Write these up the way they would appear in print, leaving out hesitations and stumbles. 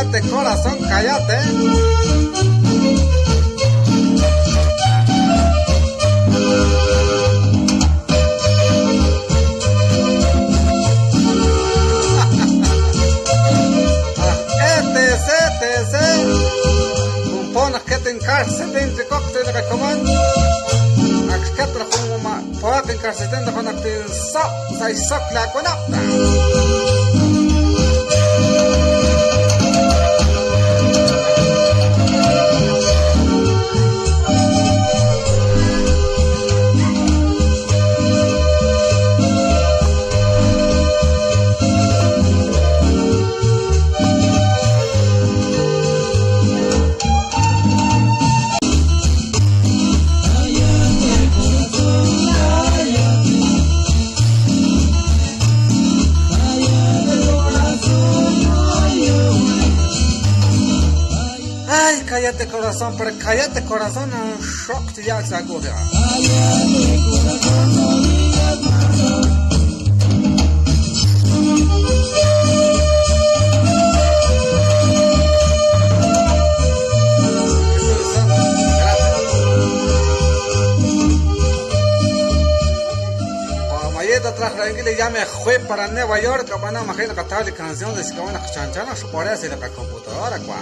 Cállate, corazón, cállate. Etc, etc. Kumpona keten karsetin chikokte nakakoman. Akshkatra kumuma poakin karsetin dakonaktin sok sa isok la konapta. Ay, cállate corazón, pero cállate corazón, un shock ya se aguja. Ya me fui para Nueva York, van a imaginar que tal canción de Chicago, chanchana, por eso la computadora, cuá.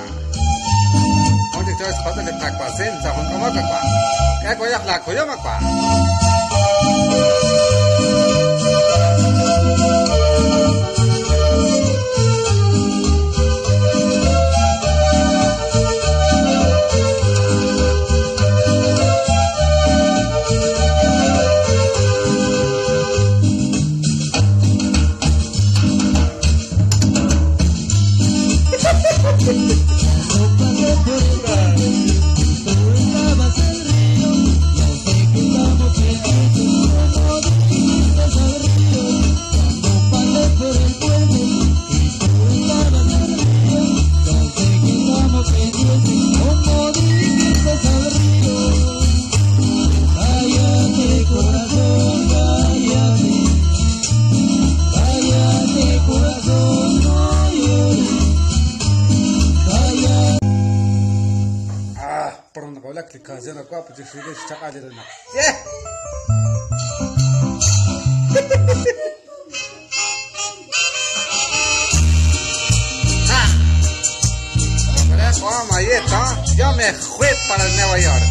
Yo me fui para Nueva York.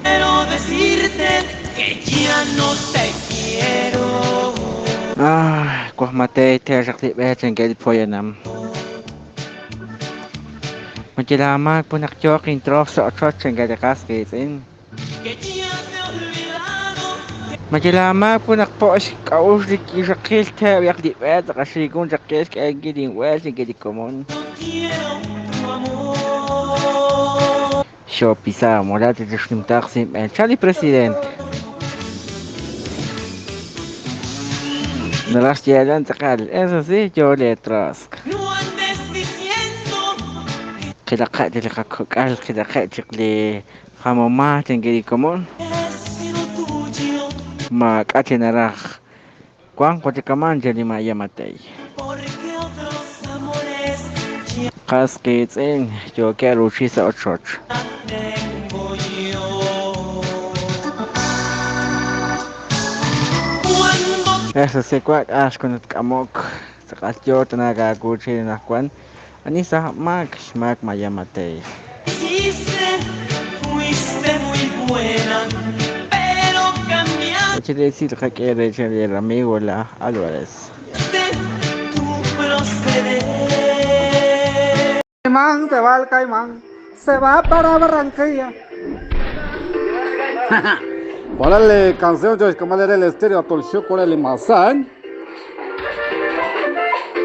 Quiero decirte que ya no te quiero. Ah, cuasmate te raqtibechan que el poyanam. Machilamak punakyokin trozo ochochen que te casquis in. Que ya te he olvidado. Mayalama po nakpo kaush li kixakil te yak di bet kashigun jakes kay gidin wel gidi komon. No quiero tu amor. Sho pisa morate de taxi chali presidente. No las llegan takal, eso sí, yo le trask. No andes diciendo Qilaqat li qakokal qilaqat li jamoma gidi komon. que he sido tuyo Ma katinaraj. Juan Cuatikaman Jelima Yamatei. porque otros amores ya Qasqitz'in yo quiero uchisa ochoch. tengo yo. Cuando Eso se cuac ashkunat kamok. Saqal tanaga guchi nahuan. Anisa mak shmak mayamatei. quisiste, fuiste muy buena, pero cambiaste Chile que el amigo la Álvarez. tu proceder. Caimán, se va el caimán, se va para Barranquilla. Órale, canción, yo como el estéreo, tolsho, órale, mazán.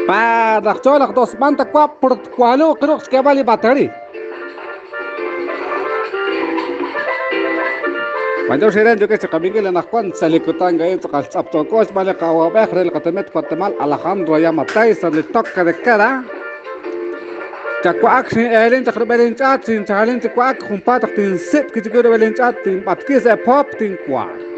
Pa, las dos manta, cua, por cualo, creo que vale batería. Cuando se yo que se camine la Juan salikutanga esto calzaptocos vale cahuabejer el catamet Guatemala Alejandro Yamatei se le toca de cara. Chacuac sin elin chacrebelin chat sin chalin chacuac jumpatak tin sip que chiquero belin chat tin batkis e pop tin cuac.